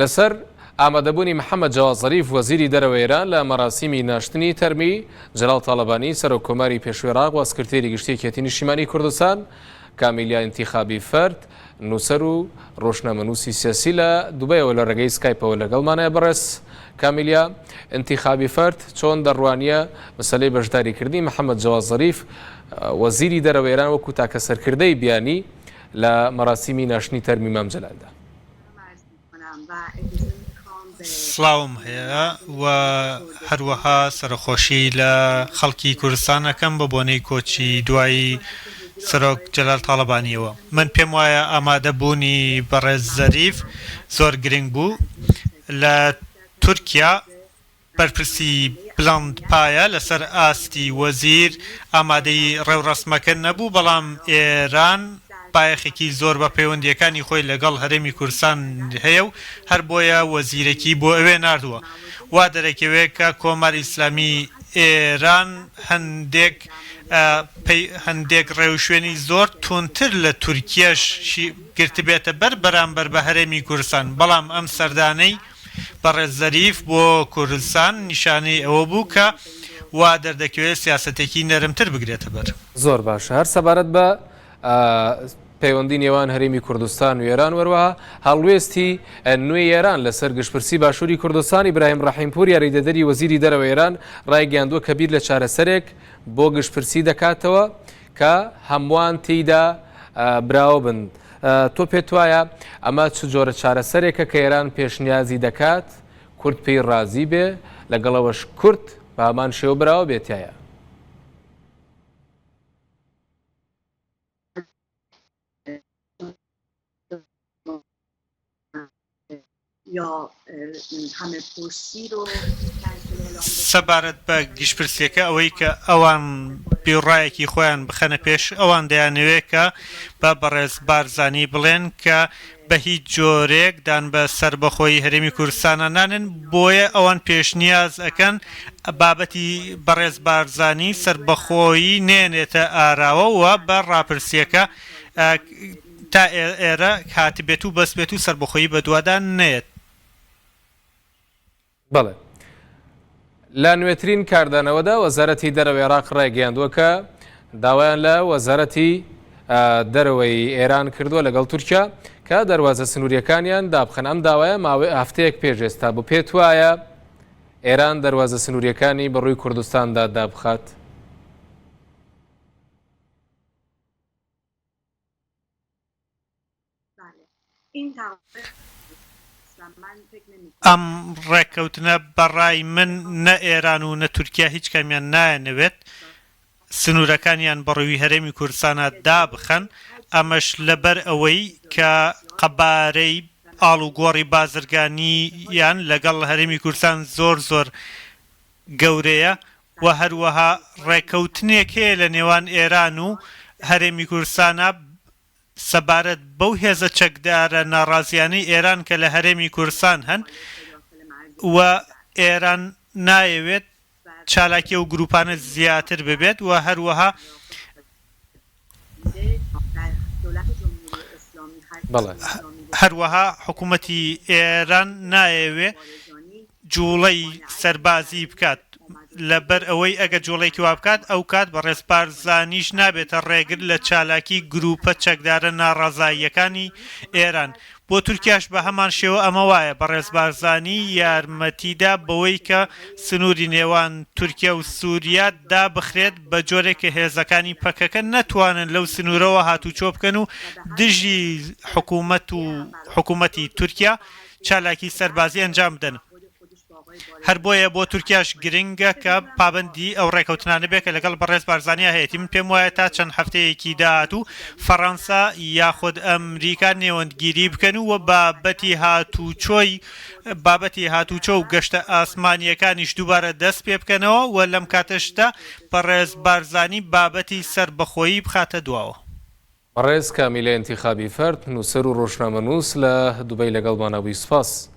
لەسەر ئامادەبوونی محەمەد جەواد زەریف وەزیری دەرەوەی ئێران لە مەراسیمی ناشتنی تەرمی جەلال تاڵەبانی سەرۆک کۆماری پێشووی عێراق و سکرتێری گشتی یەکێتی نیشتیمانی کوردستان کامیلیا ئینتیخابی فەرد نووسەر و ڕۆژنامەنووسی سیاسی لە دوبەیەوە لە ڕێگەی سکایپەوە لەگەڵمانە بەڕێز کامیلیا ئینتیخابی فەرد چۆن دەڕوانیە مەسەلەی بەشداریکردنی محەمەد جەواد زەریف وەزیری دەرەوەی ئێران وەکو تاکە سەرکردەی بیانی لە مەراسیمی ناشتنی تەرمی مام جەلالدا؟ سڵاوم هەیە و هەروەها سەرەخۆشی لە خەڵکی کوردستان ئەکەم بە بۆنەی کۆچی دوایی سەرۆک جەلال تاڵەبانیەوە. من پێم وایە ئامادە بوونی بەڕێز زەریف زۆر گرنگ بوو لە تورکیا. بەرپرسی بلند پایە لەسەر ئاستی وەزیر ئامادەی ڕێوڕەسمەکە نەبوو، بەڵام ئێران بایەخێکی زۆر بە پەیوەندییەکانی خۆی لەگەڵ هەرێمی کوردستان هەیە و هەر بۆیە وەزیرێکی بۆ ئەوێ ناردووە. وا دەرەکەوێ کە کۆماری ئیسلامی ئێران هەندێک هەندێک ڕێوشوێنی زۆر توندتر لە تورکیەش گرتبێتە بەر بەرامبەر بە هەرێمی کوردستان، بەڵام ئەم سەردانەی بەڕێز زەریف بۆ کوردستان نیشانەی ئەوە بوو کە وا دەردەکەوێت سیاسەتێکی نەرمتر بگرێتە بەر. زۆر باشە هەر سەبارەت بە پەیوەندی نێوان هەرێمی کوردستان و ئێران وەروەها هەڵوێستی نوێی ئێران لەسەر گشتپرسی باشووری کوردستان ئیبراهیم ڕەحیمپوور یاریدەدەری وەزیری دەرەوەی ئێران ڕایگەیاندووە کە بیر لە چارەسەرێک بۆ گشتپرسی دەکاتەوە کە هەمووان تێیدا براوە بن. تۆ پێت وایە ئەمە چ جۆرە چارەسەرێکە کە ئێران پێشنیازی دەکات کورد پێی ڕازی بێ، لەگەڵ ئەوەش کورد بە هەمان شێوە براوە بێ تیایا؟ سەبارەت بە گشتپرسییەکە ئەوەی کە ئەوان بیروڕایەکی خۆیان بخەنە پێش، ئەوان دەیانەوێت کە بە بەڕێز بارزانی بڵێن کە بە هیچ جۆرێک دان بە سەربەخۆیی هەرێمی کوردستانا نانێن، بۆیە ئەوان پێشنیاز ئەکەن بابەتی بەڕێز بارزانی سەربەخۆیی نێنێتە ئاراوە و بە ڕاپرسییەکە تا ئێرە هاتبێت و بەس بێت و سەربەخۆیی بەدوادا نەیەت. بەڵێ. لە نوێترین کاردانەوەدا وەزارەتی دەرەوەی عێراق ڕایگەیاندووە کە داوایان لە وەزارەتی دەرەوەی ئێران کردووە لەگەڵ تورکیا کە دەروازە سنووریەکانیان دابخەن ئەم داوایە ماوەی هەفتەیەک پێش ئێستا بوو پێت وایە ئێران دەروازە سنووریەکانی بەڕووی کوردستاندا دابخات؟ ئەم ڕێککەوتنە بە ڕای من نە ئێران و نە تورکیا هیچ کامیان نایانەوێت سنوورەکانیان بە ڕووی هەرێمی کوردستانا دابخەن، ئەمەش لەبەر ئەوەی کە قەبارەی ئاڵوگۆڕی بازرگانییان لەگەڵ هەرێمی کوردستان زۆر زۆر گەورەیە و هەروەها ڕێککەوتنێک هەیە لە نێوان ئێران و هەرێمی کوردستانا سەبارەت بەو هێزە چەکدارە ناڕازیانەی ئێران کە لە هەرێمی کوردستان هەن و ئێران نایەوێت چالاکی ئەو گروپانە زیاتر ببێت و هەروەها هەروەها حکوومەتی ئێران نایەوێ جووڵەی سەربازی بکات، لەبەر ئەوەی ئەگەر جووڵەیەکی وا بکات، ئەوکات بەڕێز بارزانیش نابێتە ڕێگر لە چالاکی گرووپە چەکدارە ناڕەزاییەکانی ئێران. بۆ تورکیاش بە هەمان شێوە ئەمە وایە، بەڕێز بارزانی یارمەتی دا بەوەی کە سنووری نێوان تورکیا و سووریا دابخرێت بە جۆرێک کە هێزەکانی پەکەکە نەتوانن لەو سنوورەوە هاتووچۆ بکەن و دژی حکوومەت و حکوومەتی تورکیا چالاکی سەربازی ئەنجام بدەن. هەر بۆیە بۆ تورکیاش گرنگە کە پابەندی ئەو ڕێکەوتنانە بێت کە لەگەڵ بەڕێز بارزانیا هەیەتی. من پێم وایە تا چەند هەفتەیەکی داهاتوو فەڕەنسا یاخود ئەمریکا نێوەندگیری بکەن و بابەتی هاتووچۆی بابەتی هاتووچۆ و گەشتە ئاسمانییەکانیش دووبارە دەست پێ بکەنەوە و لەم کاتەشدا بەڕێز بارزانی بابەتی سەربەخۆیی بخاتە دواوە. بەڕێز کامیلە ئینتیخابی فەرد، نووسەر و ڕۆژنامەنووس لە دوبەی لەگەڵمانە بووی سوپاس.